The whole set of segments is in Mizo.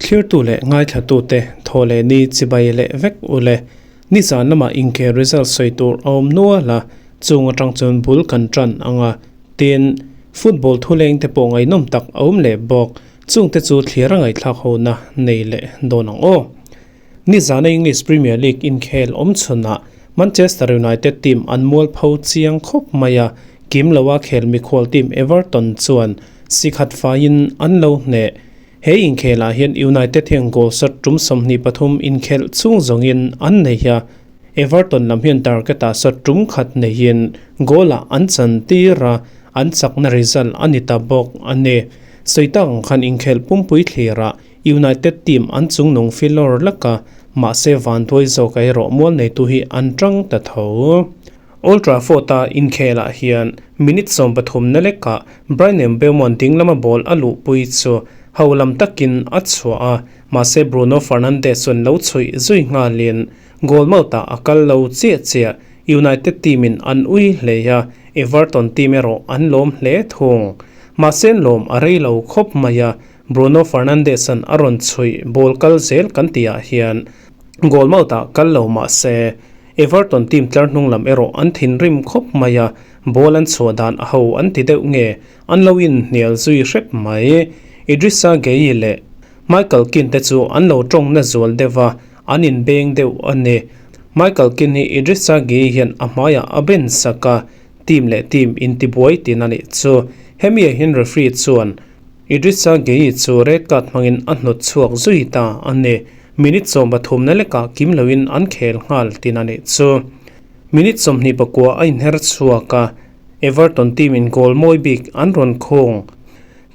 Thlirtu leh ngaithlatute thaw leh ni chibai leh vek u le. Nizan lamah inkhel result sawi tur a awm nual a, chung atang chuan bul kan tan ang a. Tin, football thuleng te pawh ngaihnawm tak a awm leh bawk, chungte chu thlir a ngaihthlak hona nei leh dawn ang aw. Nizana English Premier League inkhel awm chhunah Manchester United team an mualpho chiang khawp mai a, kim loa khel mikhual team Everton chuan si khat faiin an lo hneh. He inkhelah hian United hian goal shot tum 23 inkhelh chhung zawngin an nei a, Everton lam hian target-ah shot tum khat neiin goal-ah an chan tir a, an chakna result a ni ta bawk a ni. Sawi tak ang khan inkhelh pumpui thlirah United team an chungnung filawr lak a, mahse vanduai zawk erawh mual neitu hi an tang ta tho. Old Trafford-a inkhelah hian minute 13 na lekah Bryan Mbeumo ding lama ball a luhpui chu ho lam takin a chhuah a, mahse Bruno Fernandes chuan lo chhuih zui nghalin goal mouth-ah a kal lo chiah chiah. United team-in an ui hle a, Everton team erawh an lawm hle thung. Mahse lawm a rei lo khawp mai a, Bruno Fernandes-a'n a rawn chhuih ball kal zel kan tihah hian goal mouth-ah kal lo mah se, Everton team tlar hnung lam erawh an thinrim khawp mai a, ball an chhuah dan a ho an ti deuh nge an lo inhnial zui hrep mai. Idrissa Gueye leh Michael Keane te chu an lo tawng na zual deuh a, an inbeng deuh a ni. Michael Keane hi Idrissa Gueye hian a hmaiah a ben sak a, team leh team intibuai tin a nih chu. Hemi ah hian referee chuan Idrissa Gueye chu red card hmangin a hnawt chhuak zui ta a ni. Minute 13 na lekah kim loin an khel nghal tin a nih chu. Minute 29 a inher chhuak a, Everton team in goal mawi bik an rawn khawng.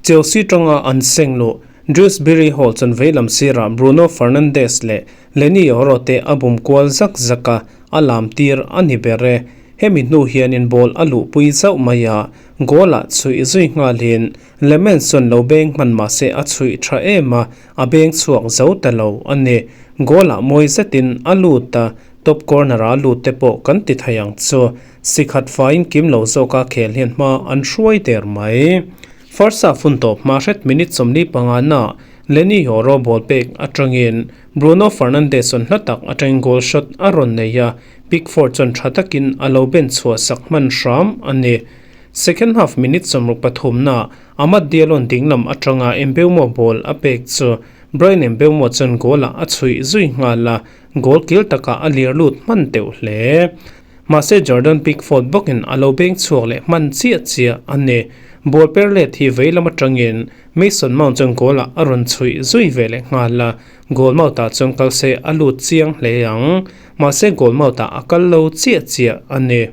Chelsea tanga an seng luh Dewsbury Hall chuan veilam sirah Bruno Fernandes leh Leny Yoro te a bum kual zak zak a, a lam tir a ni ber e. Hemi hnu hianin ball a luhpui zauh mai a, goal-ah chhuih zui nghalin Lemens chuan lo beng hman mah se a chhuih tha em a, a beng chhuak zo ta lo a ni. Goal-ah mawi zetin a lut a, top corner-a lut te pawh kan ti thei ang chu. Si khat faiin kim lo zawka khel hian hma an hruai der mai. First half hun tawp hma hret minute 45 na Leny Yoro ball pek atangin Bruno Fernandes chuan hla tak atangin goal shot a rawn nei a, Pickford chuan tha takin a lo ben chhuah sak hman hram a ni. Second half minute 63 na Amad Diallo-a'n dinglam atanga Mbeumo ball a pek chu Bryan Mbeumo chuan goal-ah a chhuih zui nghal a, goal kil takah a lir lut hman teuh hle. Mahse Jordan Pickford bawkin a lo beng chhuak leh hman chiah chiah a ni. Ball per let hi veilam atangin Mason Mount chuan goal-ah a rawn chhuih zui ve leh nghal a, goal mouth-ah chuan kal se a lut chiang hle ang. Mahse goal mouth-ah a kal lo chiah chiah a ni.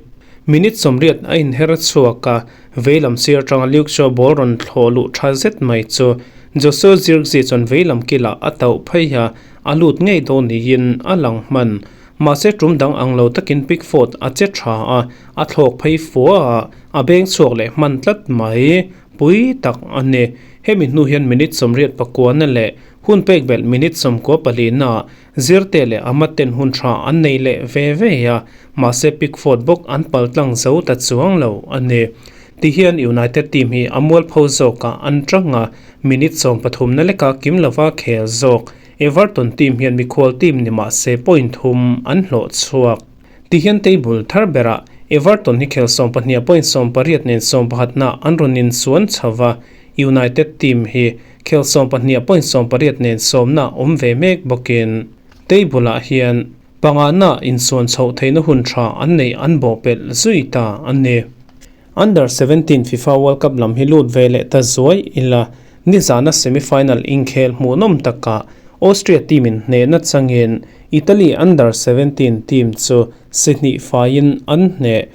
Minute 80 a inher chhuak a, veilam sir atanga Luke Shaw ball rawn thlawh luh tha zet mai chu Joshua Zirkzee chuan veilam kilah a tauh phei a, a lut ngei dawn niin a lang hman. Mahse tum dang ang lo takin Pickford a che tha a, a thlawk phei fua a, a beng chhuak leh hman tlat mai. Pui tak a ni. Hemi hnu hian minute 89 na leh hun pek belh minute 94 na Zirte leh Amad ten hun tha an nei leh ve ve a, mahse Pickford bawk an pal tlang zo ta chuang lo a ni. Tihian United team hi a mualpho zawkah an tang a, minute 13 na leka kim lova khel zawk. Everton team hian mikhual team ni mahse point thum an hlawh chhuak. Tihian table thar berah Everton hi khel 12 point 18 nen 11 na an rawn insuan chho va, United team hi khel 12 point 18 nen sawmna awm ve mek bawkin table ah hian panga na insuan chhoh theihna hun tha an nei an bawhpelh zui ta a ni. Under 17 FIFA World Cup lam hi lut ve leh ta zuai ila nizana semi-final inkhel hmuhnawm takah Austria team in hnehna changin Italy Under 17 team chu si hnih faiin an hneh.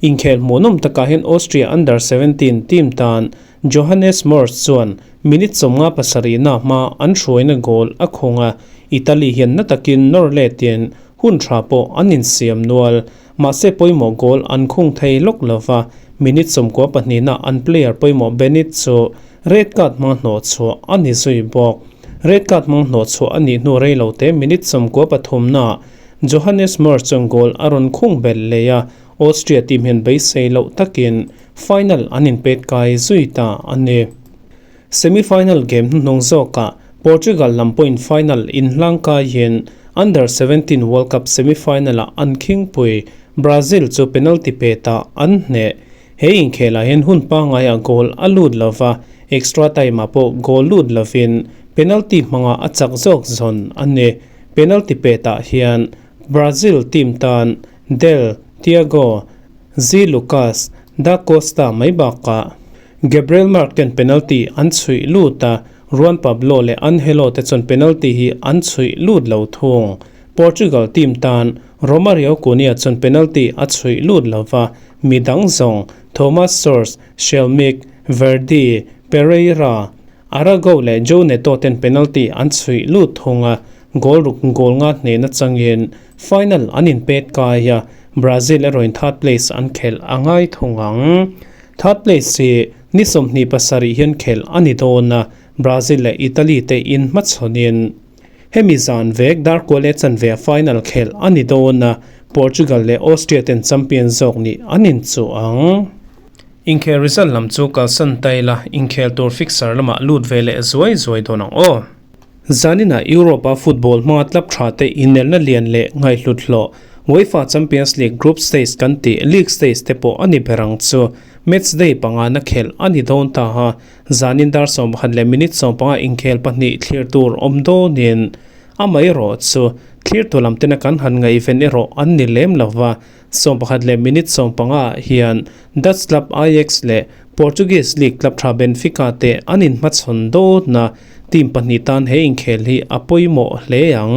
Inkhel hmuhnawm takah hian Austria Under 17 team tan Johannes Morsch chuan minute 57 na hma an hruaina goal a khawng a, Italy hian na takin nawr letin hun tha pawh an insiam nual. Mahse pawimawh goal an khung thei lawk lova, minute 92 na an player pawimawh Benit chu red card hmang hnawh chhuah a ni zui bawk. Red card hmang hnawh chhuah a nih hnu rei lo te minute 93 na Johannes Morsch chuan goal a rawn khung belh leh a, Austria team hian beisei loh takin. final an inpet kai zui ta a ni. Semi-final game hnuhnung zawkah Portugal lam pawhin final inhlang kaiin Under 17 World Cup semi-final-ah an khingpui Brazil chu penalty petah an hneh. He inkhelah hian hun pangaiah goal a lut lova, extra time-ah pawh goal lut lovin penalty hmanga a chak zawk zawn a ni. Penalty petah hian Brazil team tan Del, Thiago, Ze Lucas, Da Costa mai bakah Gabriel Mark ten penalty an chhuih lut a, Ruan Pablo leh Angelo te chuan penalty hi an chhuih lut lo thung. Portugal team tan Romario Cunha chuan penalty a chhuih lut lo va, mi dang zawng Thomas Soares, Shelmik, Verdi, Pereira, Arago leh Joe Neto ten penalty an chhuih lut thung a, goal ruk goal nga hnehna changin final an inpet kai a, Brazil erawhin third place an khelh a ngai thung ang. Third place hi ni 27 hian khelh a ni dawn a, Brazil leh Italy te inhmachhawnin hemi zan vek darkual leh chanve a final khelh a ni dawn a, Portugal leh Austria ten champion zawk nih an inchuh ang. Inkhel result lam chu kalsan ta ila, inkhel tur fixture lamah lut ve leh zuai zuai dawn ang aw. Zaninah Europe-a football hmanga club tha te inelna lian leh ngaihhlut hlawh UEFA Champions League group stage kan tih league stage te pawh a ni ber ang chu. Match day pangana khelh a ni dawn ta a, zanin dar 11 leh minute 15 inkhel pahnih thlir tur awm dawnin amaherawh chu thlirtu lam tena kan han ngaihven erawh an ni lem lo va. 11 leh minute 15 ah hian Dutch club Ajax leh Portuguese league club tha Benfica te an inhmachhawn dawn a, team pahnih tan he inkhel hi a pawimawh hle ang.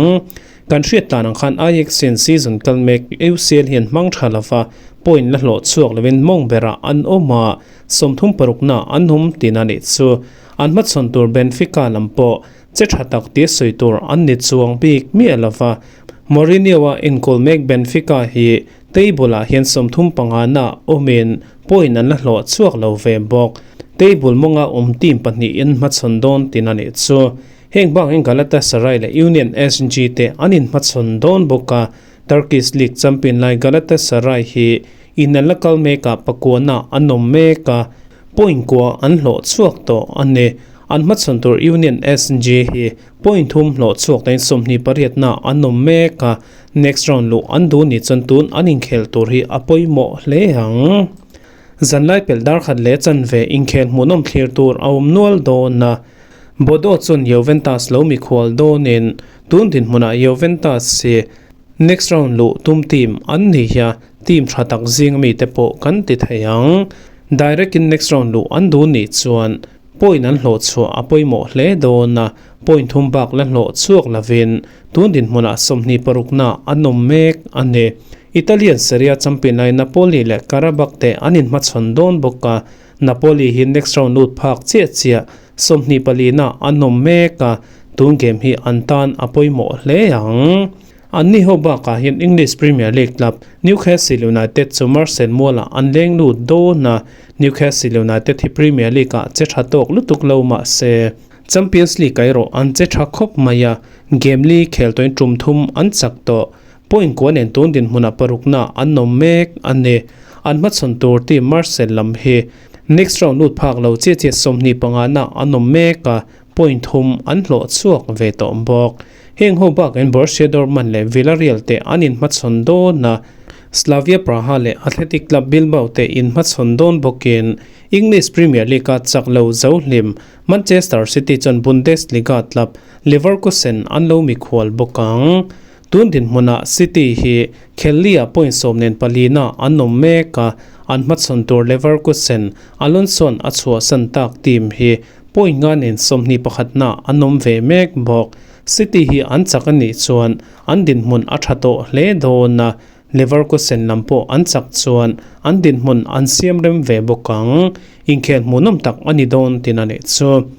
Kan hriat tan ang khan Ajax hian season kal mek UCL hian hmang tha lova point la hlawh chhuak lovin mawng berah an awm a, 36 na an awm tihna nih chu. An hmachhawn tur Benfica lam pawh che tha tak tia sawi tur an ni chuang bik miah lova, Mourinho-a enkawl mek Benfica hi table-ah hian 35 na awmin point an la hlawh chhuak lo ve bawk. Table mawnga awm team pahnihin hmachhawn dawn tin a nih chu. Heng bangin Galatasaray leh Union SG te an inhmachhawn dawn bawk a, Turkish League champion lai Galatasaray hi in an la kal mekah pakuana an awm mek a, point kua an hlawh chhuak tawh a ni. An hmachhawn tur Union SG hi Point thum hlawh chhuak tain 28 na an awm mek a, next round luh an duh ni chuan tun an inkhel tur hi a pawimawh hle ang. Zanlai pelh dar khat leh chanve inkhel hmuhnawm thlir tur a awm nual dawn a, Bodo chuan Juventus lo mikhual dawnin tun dinhmunah Juventus hi next round luh tum team an ni hi a, team tha tak zing mite pawh kan ti thei ang. Direct in next round luh an duh nih chuan Point an hlawh chhuah a pawimawh hle dawn a, point thum bak la hlawh chhuak lovin tun dinhmunah 26 na an awm mek a ni. Italian Serie A champion lai Napoli leh Qarabag te an inhmachhawn dawn bawk a, Napoli hi next round lut phak chiah chiah 24 na an awm mek a, tun game hi an tan a pawimawh hle ang. Anni ho bakah hian English Premier League club Newcastle United chu Marcel Mualah an leng lut dawn a, Newcastle United hi Premier League-ah che tha tawk lutuk lo mah se, Champions League erawh an che tha khawp mai a, game li khel tawhin tum thum an chak tawh. Point kua nen tun dinhmunah parukna an awm mek a ni. An hmachhawn tur team Marcel lam hi next round lut phak lo chiah chiah 25 na an awm mek a, point thum an hlawh chhuak ve tawh bawk. Heng ho bakin Borussia Dortmund leh Villarreal te an inhmachhawn dawn a, Slavia Praha leh Athletic Club Bilbao te inhmachhawn dawn bawkin English Premier League-a chak lo zo hlim Manchester City chuan Bundesliga club Leverkusen an lo mikhual bawk ang. Tun dinhmunah City hi Khellia point sawm nen palina an awm mek a, an hmachhawn tur Leverkusen Alonso-a'n a chhuahsan tak team hi point nga nen 21 na an awm ve mek bawk. City hi an chak a nih chuan an dinhmun a tha tawh hle dawn a, Leverkusen lam pawh an chak chuan an dinhmun an siam rem ve bawk ang. Inkhel hmuhnawm tak a ni dawn tin a nih chu.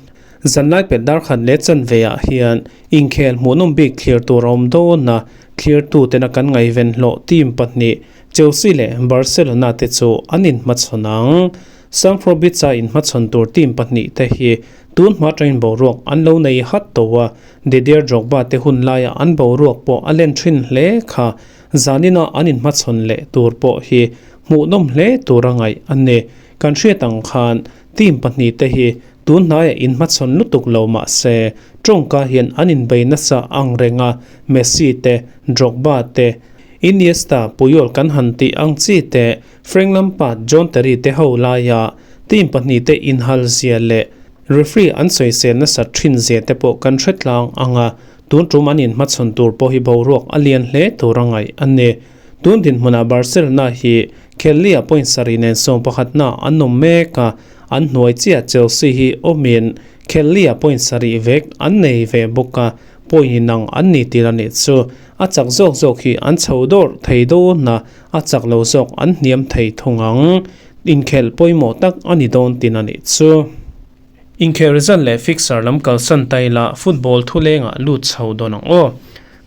Zanlai pelh dar khat leh chanve ah hian inkhel hmuhnawm bik thlir tur a awm dawn a, thlirtu tena kan ngaihven hlawh team pahnih Chelsea leh Barcelona te chu an inhmachhawn ang. Stamford Bridge-a inhmachhawn tur team pahnih te hi tun hma atangin boruak an lo nei hat tawh a, Didier Drogba te hun laia an boruak pawh a len thin hle kha. Zanina an inhmachhawn leh tur pawh hi Hmuhnawm hle tura ngaih a ni. Kan hriat ang khan team pahnihte hi tun hnaiah inhmachhawn lutuk lo mah se tawngka hian an inbei nasa ang reng a, Messi te, Drogba te, Iniesta, Puyol kan han tih ang chi te, Frank Lampard, John Terry te ho laia team pahnihte inhal zia leh referee an sawisel nasat thin zia te pawh kan hre tlang ang a, tun tum an inhmachhawn tur pawh hi boruak a lian hle tura ngaih a ni. Tun dinhmunah Barcelona hi Kelly-a point sarih nen 11na an awm mek a, an hnuai chiah Chelsea hi awmin Kelly-a point sarih vek an nei ve bawk a, point inang an ni tir a nih chu. A chak zawk zawk hi an chho dawrh thei dawn a, a chak lo zawk an hniam thei thung ang. Inkhelh pawimawh tak a ni dawn tin a nih chu. Inkhelh result leh fixture lam kalsan ta ila football thulengah lut chho dawn ang aw.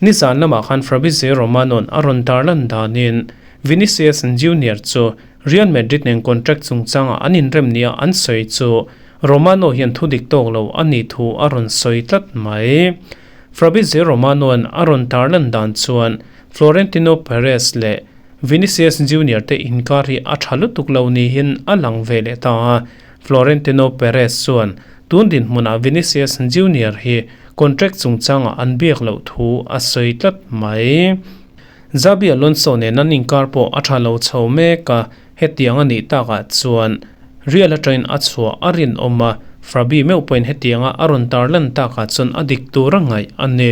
Nizan lamah khan Fabrizio Romano'n a rawn tarlan danin Vinicius Junior chu Real Madrid nen contract chungchanga an inrem nia an sawi chu Romano hian thudik tawk lo a nih thu a rawn sawi tlat mai. Fabrizio Romano'n a rawn tarlan dan chuan Florentino Perez leh Vinicius Junior te inkar hi a tha lutuk lo niin a lang ve leh ta a. Florentino Perez chuan tun dinhmunah Vinicius Junior hi contract chungchangah an biak loh thu a sawi tlat mai. Xabi Alonso nen an inkar pawh a tha lo chho mek a, hetiang a nih takah chuan Real atangin a chhuah a rinawm a, Fabi meuh pawhin hetianga a rawn tarlan takah chuan a dik tur a ngaih a ni.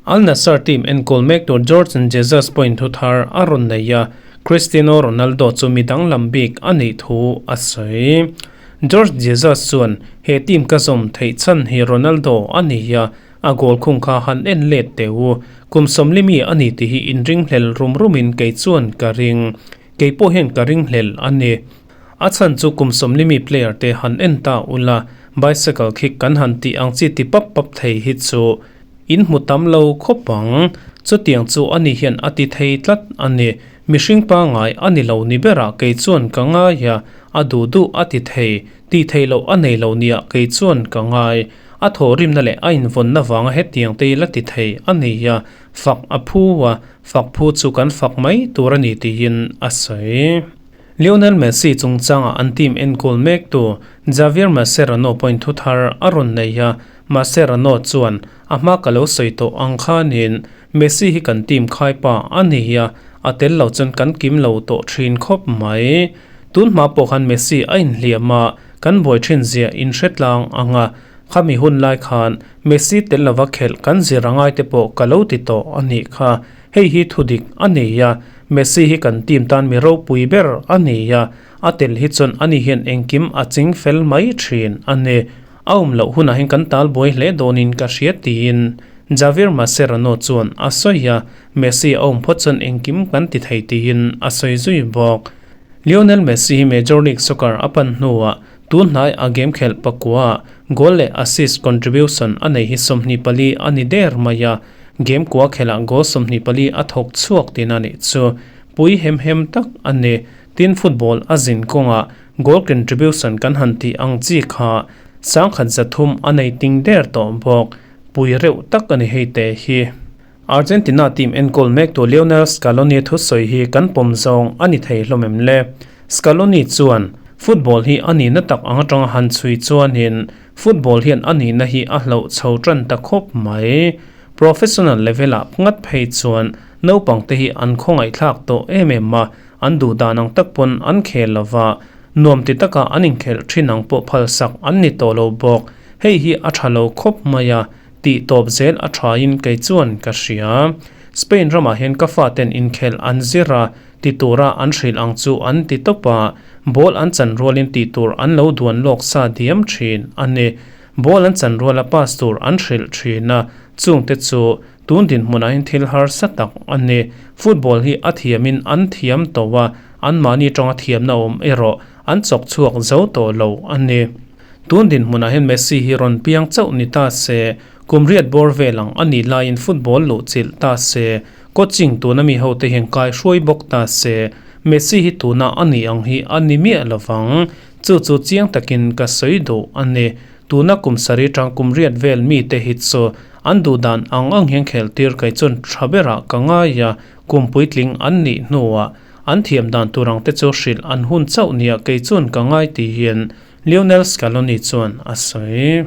Al Nassr team enkawl mek tur Jorge Jesus pawhin thu thar a rawn nei a, Cristiano Ronaldo chu mi danglam bik a nih thu a sawi. Jorge Jesus chuan, He team ka zawm theih chhan hi Ronaldo a ni a, a goal khung kha han en let teh u. Kum sawmlimi a ni tih hi inringhlel rum rumin kei chuan ka ring. Kei pawh hian ka ringhlel a ni. A chhan chu kum sawmlimi player te han en ta ula, bicycle khi kan han tih ang chi ti pap pap thei hi chu In hmu tam lo khawp ang. Chutiang chu ani hian a ti thei tlat a ni. Mihring pangngai a ni lo ni berah kei chuan ka ngai a, a duh duh a ti thei, tih theih loh a nei lo nia kei chuan ka ngai. A thawhrimna leh a invawnna vanga hetiang te la ti thei a ni a, fak a phu a, fak phu chu kan fak mai tur a ni tiin a sawi. Lionel Messi chungchanga an team enkawl mektu Javier Mascherano pawhin thu thar a rawn nei a, Mascherano chuan, A hma ka lo sawi tawh ang khanin Messi hi kan team khaipa a ni a, a tel lo chuan kan kim lo tawh thin khawp mai. Tun hma pawh khan Messi a inhliam a, kan buai thin zia inhre tlang ang a, khami hun lai khan Messi tel lova khelh kan zir angai te pawh ka lo ti tawh a nih kha. Hei hi thudik a ni a, Messi hi kan team tan mi ropui ber a ni a, a tel hi chuan ani hian engkim a ching fel mai thin a ni. A awm loh hunah hian kan tal buai hle dawnin ka hria tiin Javier Mascherano chuan a sawi a, Messi a awm phawt chuan engkim kan ti thei tiin a sawi zui bawk. Lionel Messi hi Major League Soccer a pan hnuah tun hnai a game khelh pakua goal leh assist contribution a nei hi 24 a ni der mai a, game kua khelhah goal 24 a thawk chhuak tin a nih chu pui hem hem tak a ni. Tin football a zin kawngah Goal contribution kan han tih ang chi kha sangkhat zathum a nei ting der tawh bawk. Pui reuh tak a ni hei te hi. Argentina team enkawl mektu Lionel Scaloni thusawi hi kan pawm zawng a ni thei hlawm em le? Scaloni chuan, Football hi a nihna tak ang atanga han chhui chuanin football hian a nihna hi a hloh chho tan ta khawp mai. Professional level-ah ngat phei chuan naupangte hi an khawngaihthlak tawh em em a, An duh dan ang tak pawn an khel lo va, nuam ti taka an inkhelh thin ang pawh phalsak an ni tawh lo bawk. Hei hi a tha lo khawp mai a, tih tawp zel a thain kei chuan ka hria. Spain ramah hian ka faten inkhelh an zir a, ti tura an hrilh ang chu an ti tawp a, ball an chan rualin tih tur an lo duan lawk sa diam thin a ni. Ball an chan ruala pass tur an hrilh thin a, chungte chu Tun dinhmunah hian thil harsa tak a ni. Football hi a thiamin an thiam tawh a, anmahni tanga thiamna awm erawh an chawk chhuak zo tawh lo a ni. Tun dinhmunah hian Messi hi rawn piang chauh ni ta se, kum riat bawr vel ang a nih laiin football luh chilh ta se, coaching tuna mi hote hian kai hruai bawk ta se, Messi hi tuna a nih ang hi a ni miah lovang. Chu chu chiang takin ka sawi duh a ni. Tuna kum sarih tang kum riat vel mite hi chu an duh dan ang ang hian khelh tir kei chuan tha berah ka ngai a, kum puitling an nih hnuah An thiam dan tur ang te chu hrilh an hun chauh nia kei chuan ka ngai tiin Lionel Scaloni chuan a sawi.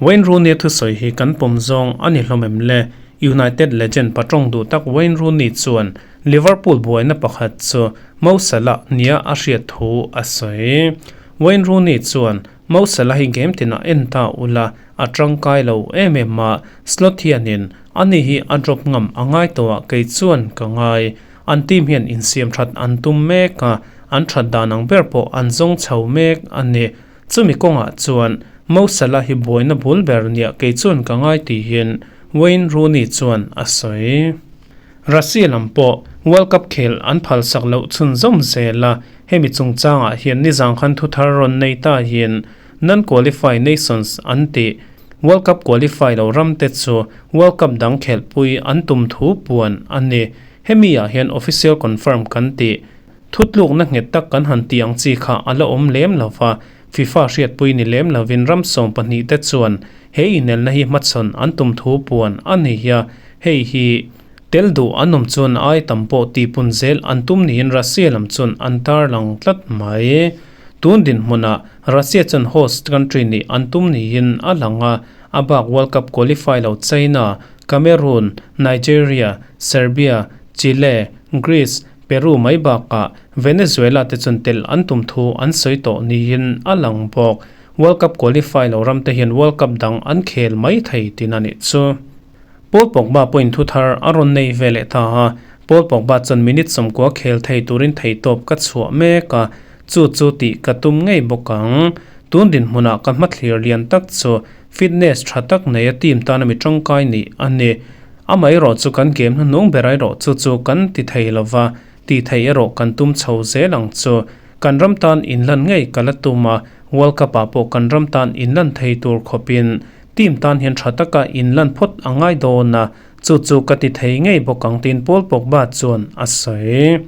Wayne Rooney thusawi hi kan pawm zawng a ni hlawm em le? United legend patawng duh tak Wayne Rooney chuan Liverpool buaina pakhat chu Mo Salah nia a hriat thu a sawi. Wayne Rooney chuan Mo Salah hi game tinah en ta ula a tangkai lo em em a, Slot hianin ani hi a drop ngam a ngai tawhah kei chuan ka ngai. An team hian insiam that an tum mek a, an that dan ang ber pawh an zawng chho mek a ni. Chumi kawngah chuan Mo Salah hi buaina bul ber nia kei chuan ka ngai tihin Wayne Rooney chuan a sawi. Russia lam pawh World Cup khel an phalsak loh chhunzawm zel a, hemi chungchangah hian nizang khan thuthar rawn nei ta hian non-qualify nations an tih World Cup qualify lo ramte chu World Cup dang khelhpui an tum thu puan a ni. Hemi ah hian official confirm kan tih Thutlukna nghet tak kan han tih ang chi kha a la awm lem lo va, FIFA hriatpui ni lem lovin ram 12 te chuan he inelna hi hmachhawn an tum thu puan a ni a, hei hi tel duh an awm chuan ai tam pawh tihpun zel an tum niin Russia lam chuan an tarlang tlat mai. Tun dinhmunah Russia chuan host country nih an tum niin a lang a, a bak World Cup qualify lo China, Cameroon, Nigeria, Serbia, Chile, Greece, Peru mai bakah Venezuela te chuan tel an tum thu an sawi tawh niin a lang bawk. World Cup qualify lo ram te hian World Cup dang an khel mai thei tin a nih chu. Paul Pogba pawhin thu thar a rawn nei ve leh ta a, Paul Pogba chuan minute 90 khel thei turin theihtawp ka chhuah mek a, chu chu tih ka tum ngei bawk ang. Tun dinhmunah ka hmathlir lian tak chu fitness tha tak nei a team tana mi tangkai nih a ni. Amaherawh chu kan game hnuhnung ber erawh chu chu kan ti thei lo va, tih theih erawh kan tum chho zel ang chu. Kan ram tan inlan ngei ka la tum a, World Cup ah pawh kan ram tan inlan thei tur khawpin team tan hian tha taka inlan phawt a ngai dawn a, chu chu ka ti thei ngei bawk ang tiin Paul Pogba chuan a sawi.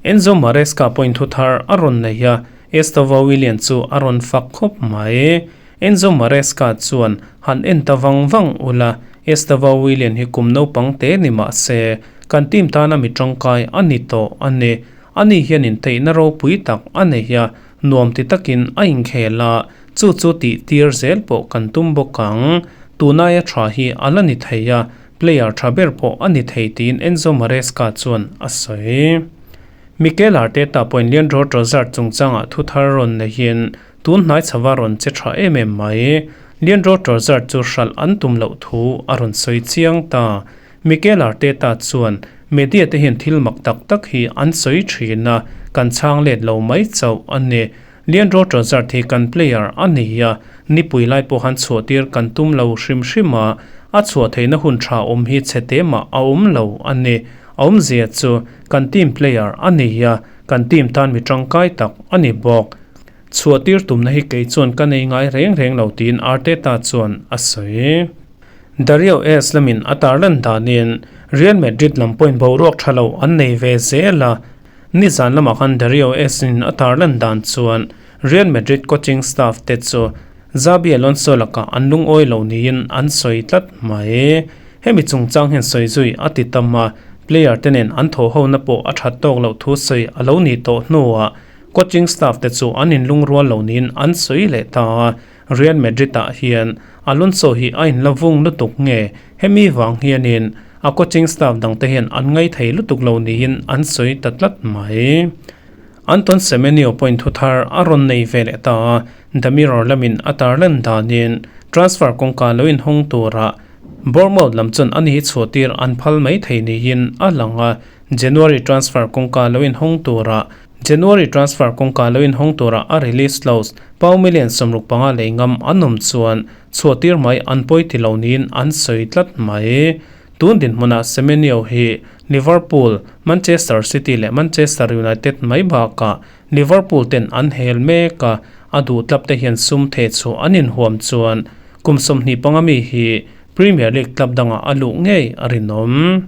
Enzo Maresca pawhin thu thar a rawn nei a, Estevao Willian chu a rawn fak khawp mai. Enzo Maresca chuan han en ta vang vang ula, Estevao Willian hi kum naupang te ni mah se, kan team tana mi tangkai a ni tawh a ni. Ani hian intheihna ropui tak a nei a, nuam ti takin a inkhel a, chu chu tih tir zel pawh kan tum bawk ang. Tunaia tha hi a la ni thei a, player tha ber pawh a ni thei tiin Enzo Maresca chuan a sawi. Mikel Arteta pawhin Leandro Trossard chungchangah thu thar rawn neihin, Tun hnai chhava rawn che tha em em mai. Leandro Trossard chu hralh an tum loh thu a rawn sawi chiang ta. Mikel Arteta chuan, Media te hian thil mak tak tak hi an sawi thin a, kan chhang let lo mai chauh a ni. Leandro Trossard hi kan player a ni a, nipui lai pawh han chhuah tir kan tum lo hrim hrim a, a chhuah theihna hun tha awm hi chhe te mah a awm lo a ni. A awmzia chu kan team player a ni a, kan team tan mi tangkai tak a ni bawk. Chhuah tir tumna hi kei chuan ka nei ngai reng reng lo tiin Arteta chuan a sawi. Dario S lamin a tarlan danin Real Madrid lam pawhin boruak tha lo an nei ve zel a, nizan lamah khan Dario S in a tarlan dan chuan Real Madrid coaching staff te chu Xabi Alonso lakah an lungawi lo niin an sawi tlat mai. Hemi chungchang hian sawi zui a ti tam a, player te nen an thawh hona pawh a that tawk loh thu sawi a lo nih tawh hnuah Coaching staff te chu an inlungrual lo niin an sawi leh ta a, Real Madrid ah hian Alonso hi a inla vung lutuk nge hemi vang hianin a coaching staff dang te hian an ngaithei lutuk lo niin an sawi ta tlat mai. Anton Semenyo pawhin thu thar a rawn nei ve leh ta a, The Mirror lamin a tarlan danin transfer kawngka lo inhawng tura Bournemouth lam chuan ani hi chhuahtir an phal mai thei niin a lang a, January transfer kawngka lo inhawng tura January transfer kawngka lo inhawng tura a release clause pau million 65 lei ngam an awm chuan chhuahtir mai an pawi ti lo niin an sawi tlat mai. Tun dinhmunah Semenyo hi Liverpool, Manchester City leh Manchester United mai bakah Liverpool ten an hel mek a, a duh tlap te hian sum theh chhuah an inhuam chuan kum 25 mi hi Premier League club dangah a luh ngei a rinawm.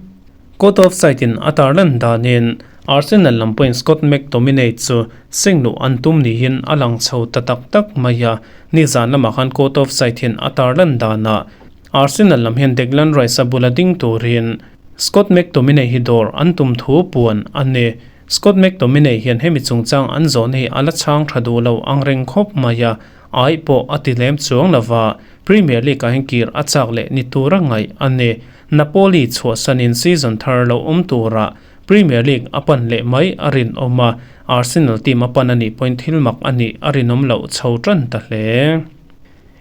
Court of Sight in a tarlan danin Arsenal lam pawhin Scott McTominay chu seng luh an tum niin a lang chho ta tak tak mai a, nizan lamah khan Court of Sight hian a tarlan danah Arsenal lam hian Declan Rice a bula ding turin Scott McTominay hi dawr an tum thu puan a ni. Scott McTominay hian hemi chungchang an zawhna hi a la chhang tha duh lo ang reng khawp mai a, ai pawh a ti lem chuang lova, Premier League ah hian kir a chak leh ni tura ngaih a ni. Napoli chhuahsanin season thar lo awm turah Premier League a pan leh mai a rinawm a, Arsenal team a pan a nih pawhin thil mak a nih a rinawm loh chho tan ta hle.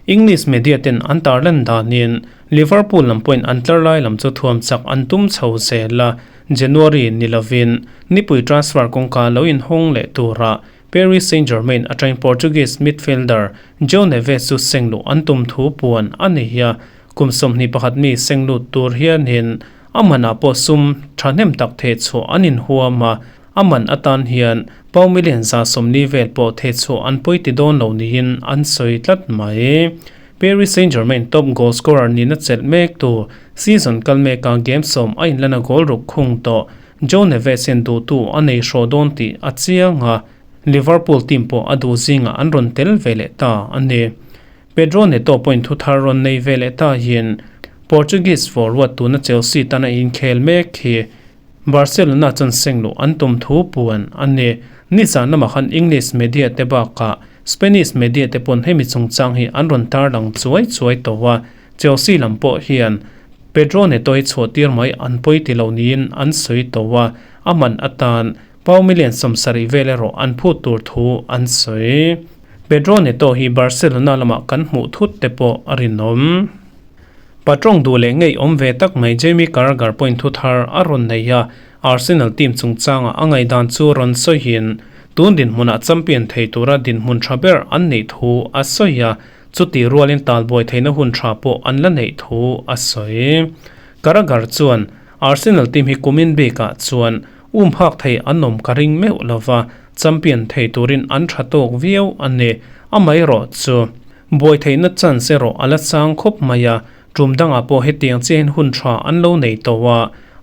English media ten an tarlan danin Liverpool lam pawhin an tlar lai lam chu thuam chak an tum chho zel a, January ni lovin nipui transfer kawngka lo inhawng leh turah Paris Saint-Germain atangin Portuguese midfielder João Neves chu seng luh an tum thu puan a nei a, kum 21 mi seng lut tur hianin a manah pawh sum thahnem tak theh chhuah an inhuam a, A man atan hian pau million 140 vel pawh thehchhuah an pawi ti dawn lo niin an sawi tlat mai. Paris Saint-Germain top goal scorer nihna chelh mek tu, season kal meka game 10 a inlana goal ruk khung tawh Joe Neves hian duhtu a nei hrawh dawn tih a chiang a, Liverpool team pawh a duh zingah an rawn tel ve leh ta a ni. Pedro Neto pawhin thu thar rawn nei ve leh ta hian Portuguese forward tuna Chelsea tana inkhel mek hi Barcelona chuan seng luh an tum thu puan a ni. Nizan lamah khan English media te bakah Spanish media te pawn hemi chungchang hi an rawn tarlang chuai chuai tawh a, Chelsea lam pawh hian Pedro Neto hi chhuah tir mai an pawi ti lo niin an sawi tawh a, a man atan pau million 70 vel erawh an phut tur thu an sawi. Pedro Neto hi Barcelona lamah kan hmuh thut te pawh a rinawm. Patrawng duh leh ngei awm ve tak mai Jamie Carragher pawhin thu thar a rawn nei a, Arsenal team chungchanga a ngaihdan chu rawn sawiin tun dinhmunah champion thei tura dinhmun tha ber an neih thu a sawi a, chuti rualin talbuai theihna hun tha pawh an la neih thu a sawi. Carragher chuan, Arsenal team hi kumin bikah chuan um phak thei an awm ka ring meuh lova, champion thei turin an tha tawk viau a ni, amaherawh chu. Buai theihna chance erawh a la chang khawp mai a, tum dangah pawh hetiang chiahin hun tha an lo nei tawh a,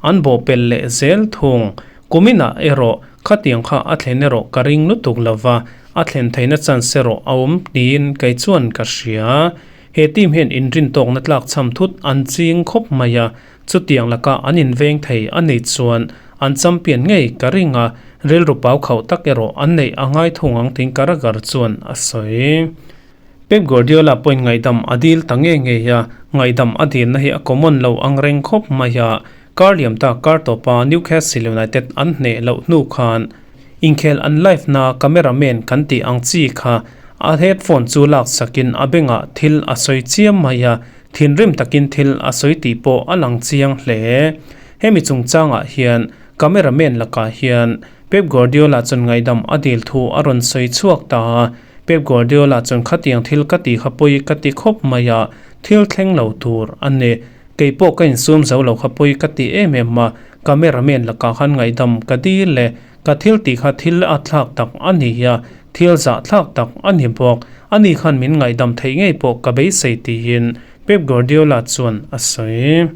an bawhpelh leh zel thung. Kuminah erawh khatiang kha a thlen erawh ka ring lutuk lova, a thlen theihna chance erawh a awm tiin kei chuan ka hria. He team hian inrintawkna tlak cham thut an ching khawp mai a, chutiang laka an inveng thei a nih chuan an champion ngei ka ring a, rilru pau khauh tak erawh an neih a ngai thung ang tiin Carragher chuan a sawi. Pep Guardiola pawhin ngaihdam a dil ta nge ngei a, ngaihdam a dilna hi a common lo ang reng khawp mai a, kar liam ta kar tawpa Newcastle United an hneh loh hnu khan inkhel an live na cameraman kan tih ang chi kha a headphone chu lak sakin a bengah thil a sawi chiam mai a, Thinrim takin thil a sawi tih pawh a lang chiang hle. Hemi chungchangah hian cameraman lakah hian Pep Guardiola chuan ngaihdam a dil thu a rawn sawi chhuak ta a. Pep Guardiola chuan khatiang thil ka tih kha pawi ka ti khawp mai a, thil thleng lo tur a ni. Kei pawh ka insum zo lo kha pawi ka ti em em a, cameraman lakah khan ngaihdam ka dil e. Ka thil tih kha thil a thlak tak a ni a, thil zah thlak tak a ni bawk. Ani khan min ngaihdam theih ngei pawh ka beisei tiin Pep Guardiola chuan a sawi.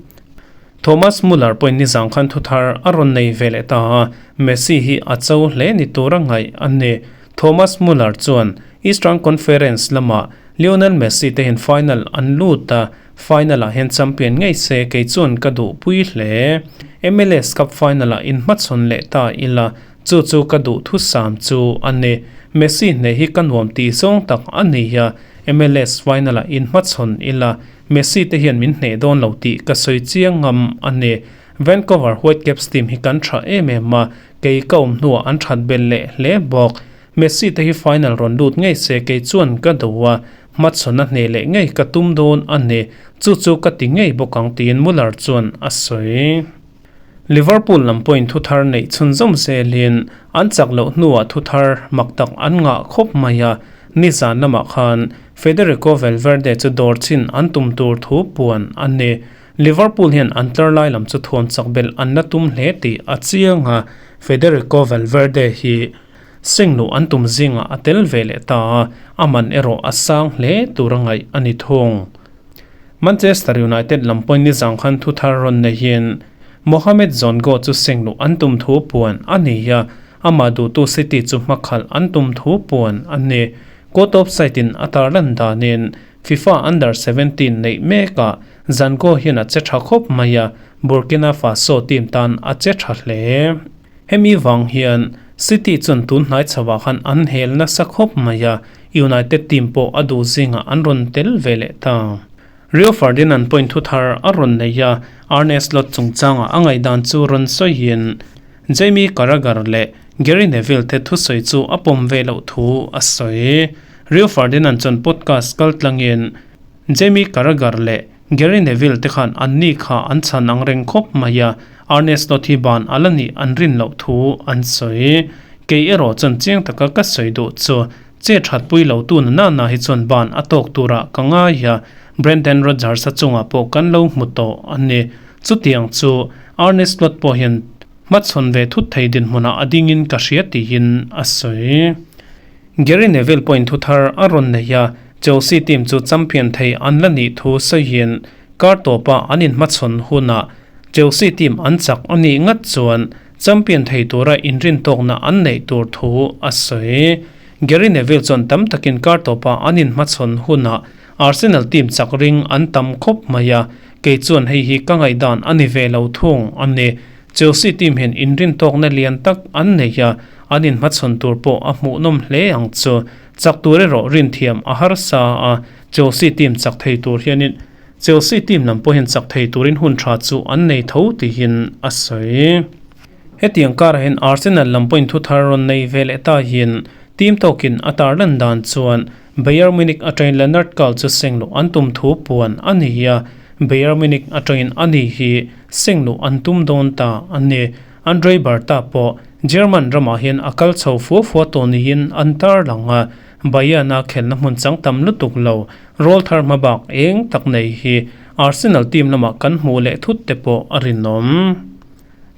Thomas Muller pawhin nizang khan thu thar a rawn nei ve leh ta a, Messi hi a cho hle ni tura ngaih a ni. Thomas Muller chuan Eastern Conference lamah Lionel Messi te hian final an lut a, Final ah hian champion ngei se kei chuan ka duh pui hle. MLS Cup final ah inhmachhawn leh ta ila, chu chu ka duh thusam chu a ni. Messi hneh hi ka nuam tih zawng tak a ni a, MLS final ah inhmachhawn ila, Messi te hian min hneh dawn lo tih ka sawi chiang ngam a ni. Vancouver Whitecaps team hi kan tha em em a, kei ka awm hnuah an that belh leh hle bawk. Messi te hi final rawn lut ngei se kei chuan ka duh a, hmachhawn a hneh leh ngei ka tum dawn a ni, chu chu ka ti ngei bawk ang tiin Muller chuan a sawi. Liverpool lam pawhin thu thar neih chhunzawm zelin an chak loh hnuah thu thar mak tak an ngah khawp mai a, nizan lamah khan Federico Valverde chu dawr chin an tum tur thu puan a ni. Liverpool hian an tlar lai lam chu thuam chak belh an la tum hle tih a chiang a, Federico Valverde hi Sengluh an tum zingah a tel ve leh ta a, a man erawh a sang hle tur a ngaih a ni thung. Manchester United lam pawhin nizang khan thu thar rawn neihin Mohamed Zongo chu sengluh an tum thu puan a ni a, amah duhtu City chu hmakhalh an tum thu puan a ni. Court of site-in a tarlan danin FIFA Under 17 neih mekah Zango hian a che tha khawp mai a, Burkina Faso team tan a che tha hle. Hemi vang hian City chuan tun hnai chhoah khan an hel nasa khawp mai a, United team pawh a duh zingah an rawn tel ve leh ta. Rio Ferdinand point thu thar a rawn nei a, Arne Slot chungchangah a ngaihdan chu rawn sawiin Jamie Carragher leh Gary Neville te thusawi chu a pawm ve loh thu a sawi. Rio Ferdinand chuan podcast kal tlangin Jamie Carragher leh Gary Neville te khan anni kha an chhan ang reng khawp mai a, Arne Slot hi ban a la nih an rin loh thu an sawi. Kei erawh chuan chiang taka ka sawi duh chu che that pui lo tu na nana hi chuan ban a tawk turah ka ngai a, Brendan Rodgers-a chungah pawh kan lo hmu tawh a ni. Chutiang chu Arne Slot pawh hian hmachhawn ve thut thei dinhmunah a dingin ka hria tiin a sawi. Gary Neville pawhin thu thar a rawn nei a, Chelsea team chu champion thei an la nih thu sawiin kar tawpa an inhmachhawn hunah Chelsea team an chak a nih ngat chuan champion thei tura inrintawkna an neih tur thu a sawi. Gary Neville chuan tam takin kar tawpa an inhmachhawn hunah Arsenal team chak ring an tam khawp mai a, kei chuan hei hi ka ngaihdan a ni ve lo thung a ni. Chelsea team hian inrintawkna lian tak an nei a, an inhmachhawn tur pawh a hmuhnawm hle ang chu. Chak tur erawh rinthiam a harsa a, Chelsea team chak thei tur hianin Chelsea team lam pawh hian chak thei turin hun tha chu an nei tho tihin a sawi. Hetiang karah hian Arsenal lam pawhin thu thar rawn nei ve leh ta hian team tawkin a tarlan dan chuan Bayern Munich atangin Lennart Karl chu sengluh an tum thu puan a ni a, Bayern Munich atangin ani hi sengluh an tum dawn ta a ni. Andre Berta pawh German ramah hian a kal chho fua fua tawh niin an tarlang a, Bayern-a khelna hmun chang tam lutuk lo rawl thar hmabak eng tak nei hi Arsenal team lamah kan hmuh leh thut te pawh a rinawm.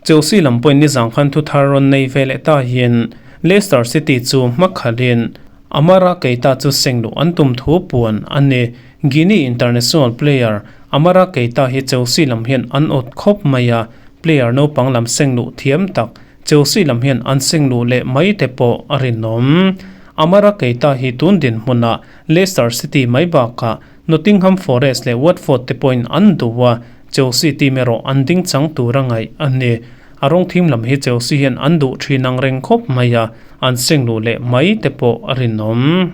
Chelsea lam pawhin nizang khan thu thar rawn nei ve leh ta hian Leicester City chu hma khalhin Amara Keita chu sengluh an tum thu puan a ni. Guinea international player Amara Keita hi Chelsea lam hian an awt khawp mai a, player naupang lam sengluh thiam tak Chelsea lam hian an sengluh leh mai te pawh a rinawm. Amara Keita hi tun dinhmunah Leicester City mai bakah Nottingham Forest leh Watford te pawhin an duh a, Chelsea team erawh an ding chang tur a ngaih a ni. A rawng thim lam hi Chelsea hian an duh thin ang reng khawp mai a, an seng luh leh mai te pawh a rinawm.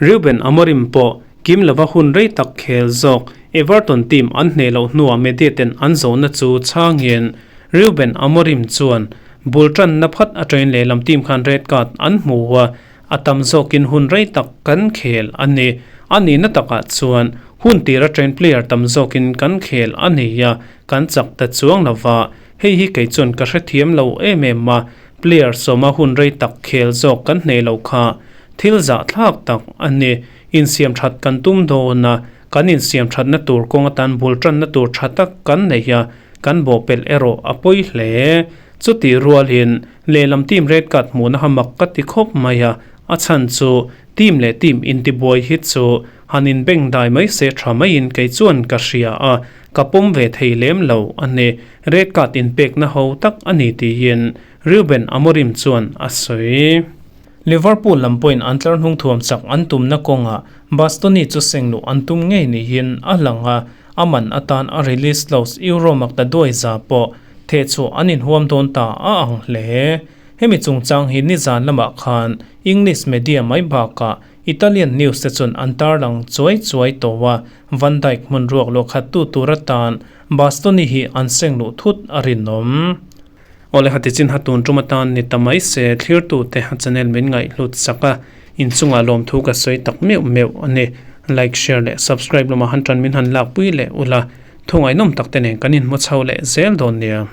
Ruben Amorim pawh kim lova hun rei tak khel zawk Everton team an hneh loh hnuah media ten an zawhna chu chhangin Ruben Amorim chuan bul tanna phat atangin lehlam team khan red card an hmu a, A tam zawkin hun rei tak kan khel a ni. A nihna takah chuan hun tira train player tam zawkin kan khel a ni a, kan chak ta chuang lo va. Hei hi kei chuan ka hrethiam lo em em a, player sawma hun rei tak khel zawk kan hneh lo kha thil zahthlak tak a ni. Insiam that kan tum dawn a, kan insiam thatna tur kawng atan bul tanna tur tha tak kan nei a, kan bawhpelh erawh a pawi hle. Chutih rualin Lehlam team red card hmuhna ha mak ka ti khawp mai a, a chhan chu team leh team intibuai hi chu han inbeng dai mai se tha maiin kei chuan ka hria a, ka pawm ve thei lem lo a ni. Red card inpekna ho tak a ni tiin Ruben Amorim chuan a sawi. Liverpool lam pawhin an tlar hnung thuam chak an tumna kawngah Bastoni chu sengluh an tum ngei niin a lang a, a man atan a release clause Euro makta duai za pawh Thehchhuah an inhuam dawn ta a ang hle. Hemi chungchang hi nizan lamah khan English media mai bakah Italian news te chuan an tarlang chuai chuai tawh a, Van Dijk hmun ruak luah khat tu tur atan Bastoni hi an seng luh thut a rinawm. Awle hati chin ha tun tum atan ni ta mai se thlirtute a channel min ngaihhlut sak a, inchungah lawmthu ka sawi tak meuh meuh a ni. Like, share leh subscribe lamah han tan min han lakpui leh ula. Thungainawm tak te nen kan inhmu chho leh zel dawn nia.